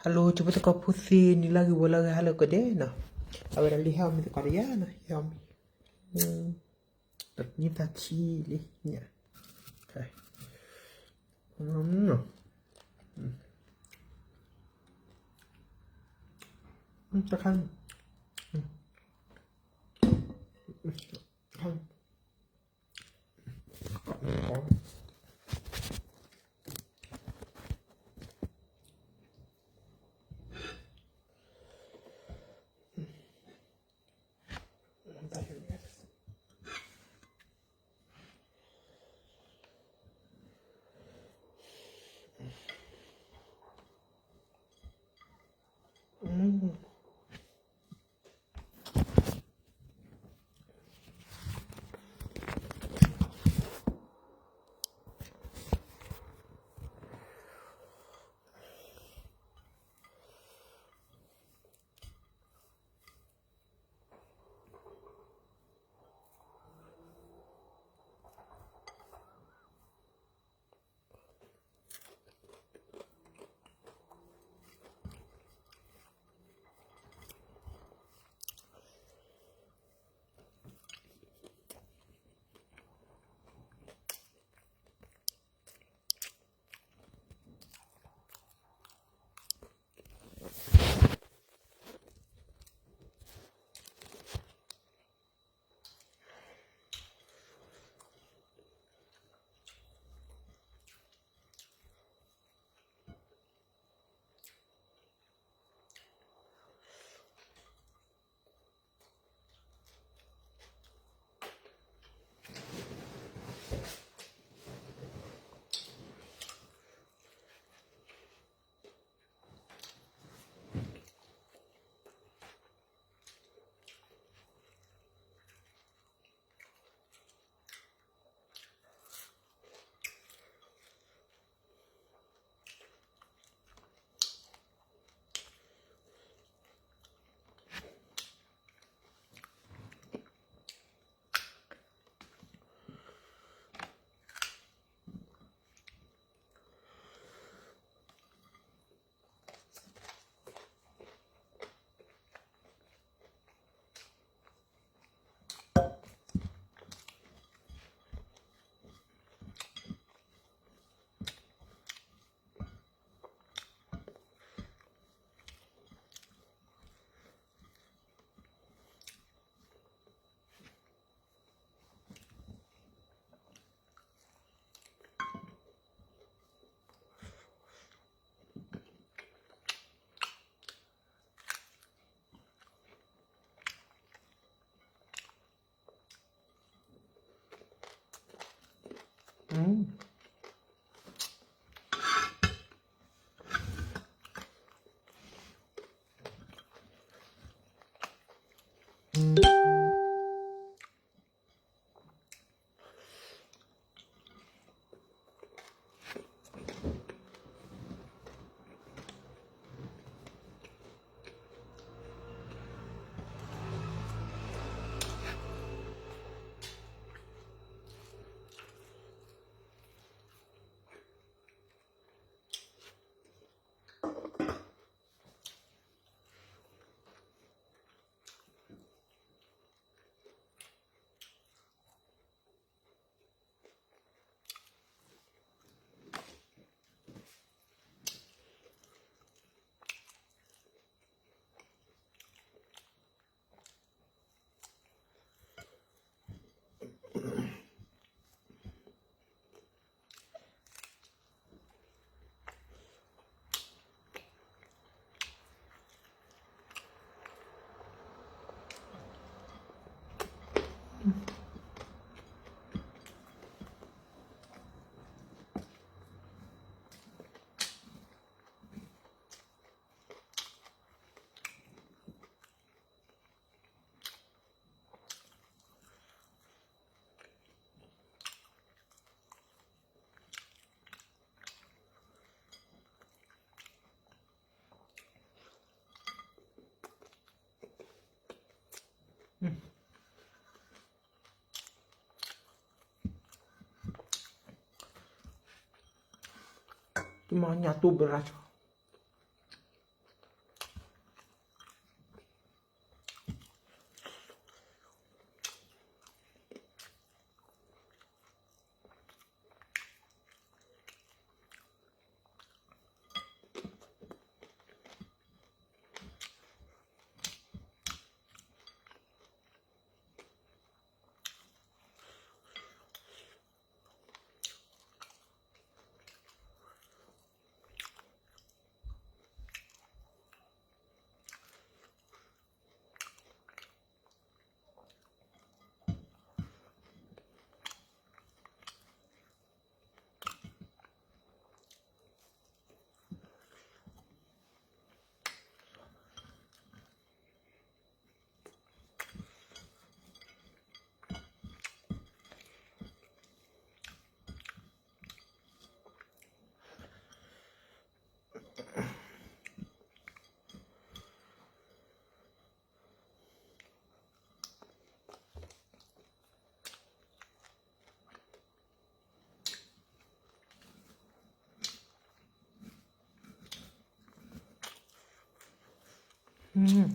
Hello ကၠိဖိသကိးဖိသ့ၣ် နံၤလၢအဂ့ၤ ဝဲလၢအဂ့ၤ ဟါလၢကဒဲနီၤ, အဝဲဒၣ်လံဟဲအီၣ်မ့ၤသကိးတယါနီၤ, ဟဲအီၣ်မ့ၤ, တနံၣ်သၢဆံလံညါ, တခါ, တမၤညၣ်တိၢ်ဘၣ်ရၣ်ဆီ တၢ်ဂ့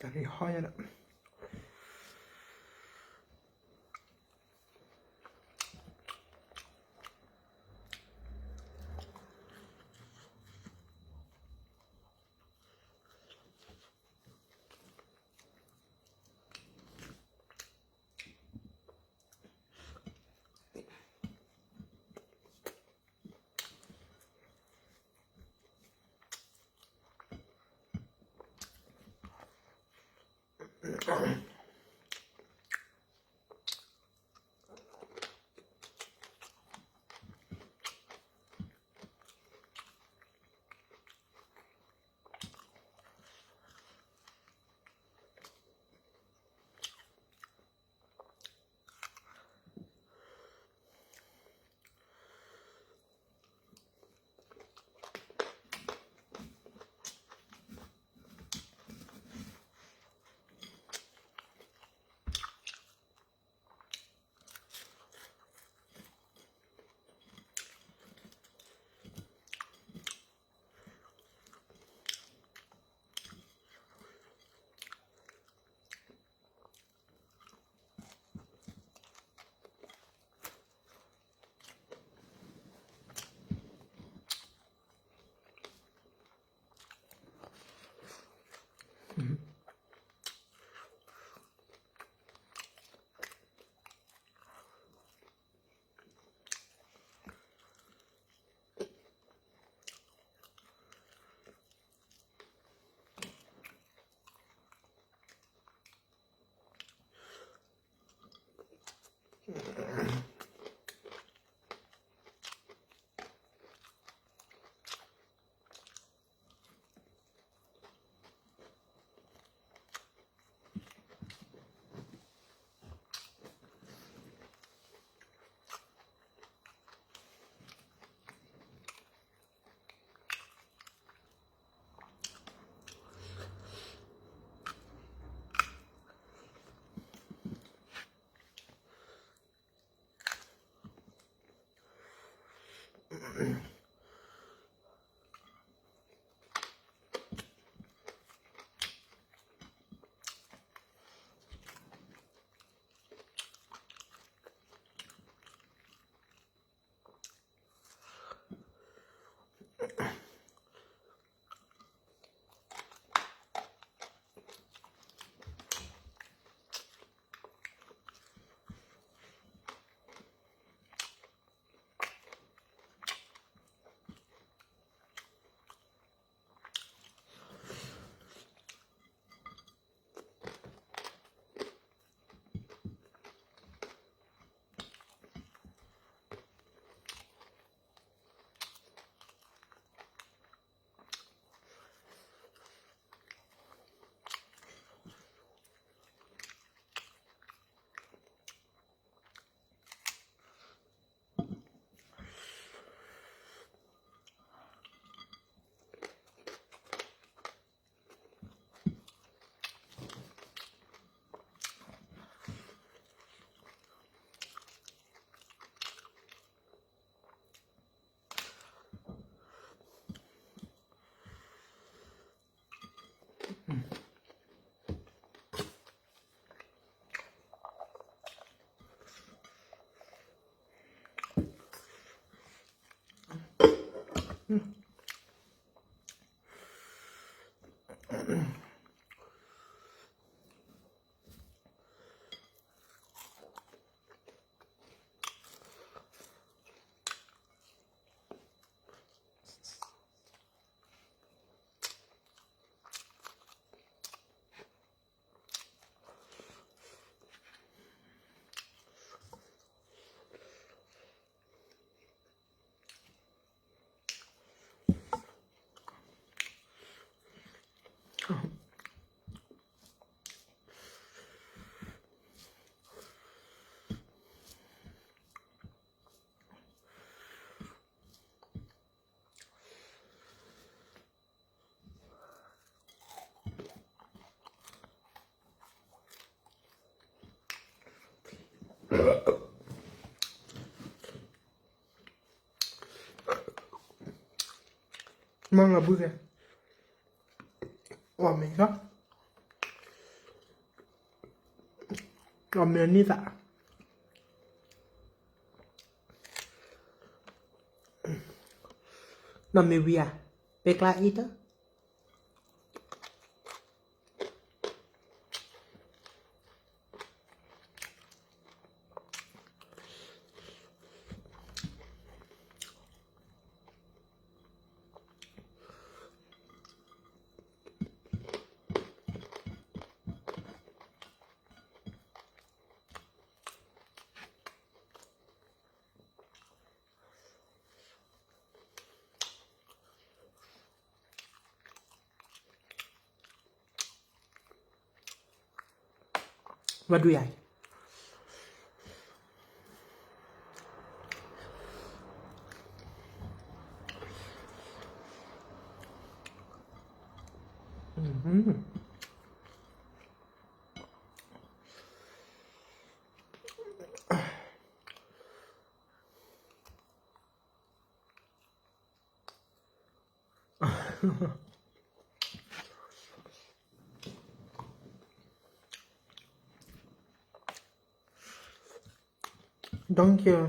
ၢ်ဟီယဲဒီး မ့ၢ်လီၤဘုကဲ, အီၣ်မ့ၤကီ, အီၣ်မ့ၤနံၣ်သး, နီၢ်မ့ၢ်ဝံၤဧါ, ပဲကျါအံၤတၢ် ဘၣ်ဒုးယၤ, ဒိၣ်က့ၤ,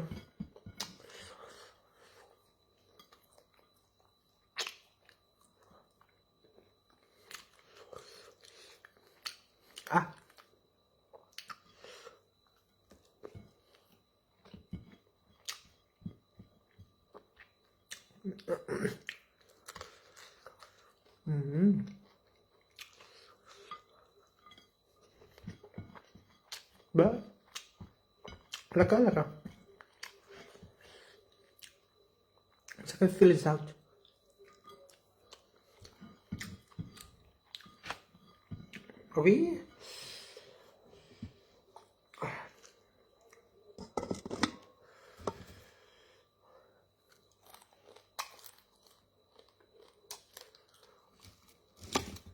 အါ ဘၣ် လၢကလၢက Just gonna fill this out. Are we?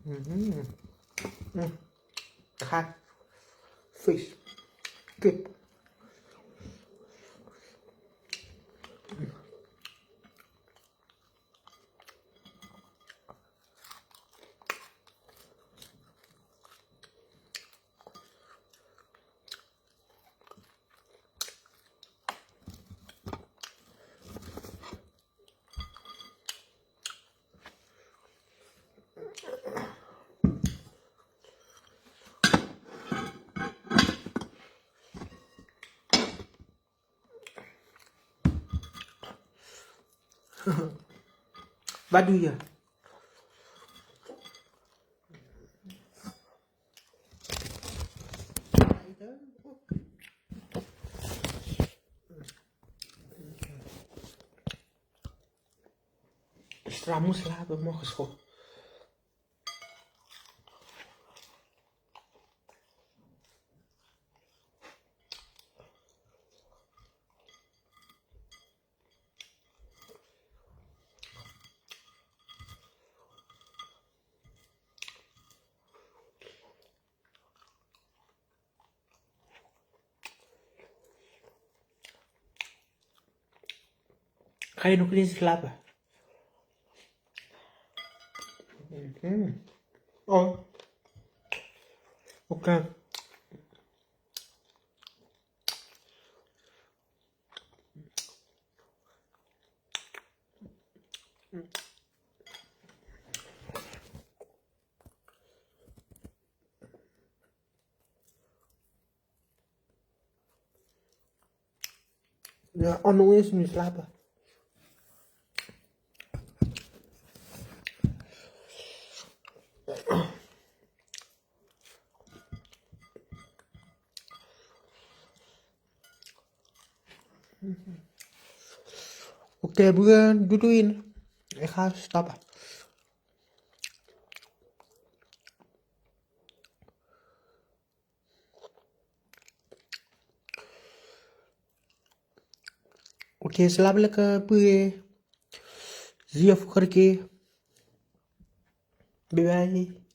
Mm-hmm. Mm. Hot fish. Good. Badu ya. Stramus la, mo keso. Kaya no kini slapa. Oh. Okay. Always မ့ၢ်စလါပၢ်. Okay, ဘုဒူဒူအံၤန့ၣ် အခါ stop ဘၣ်. Okay, စလါပလၢကပုၢ်ဂ့ၤ, ယဖိဃီတက့ၢ်, bye bye.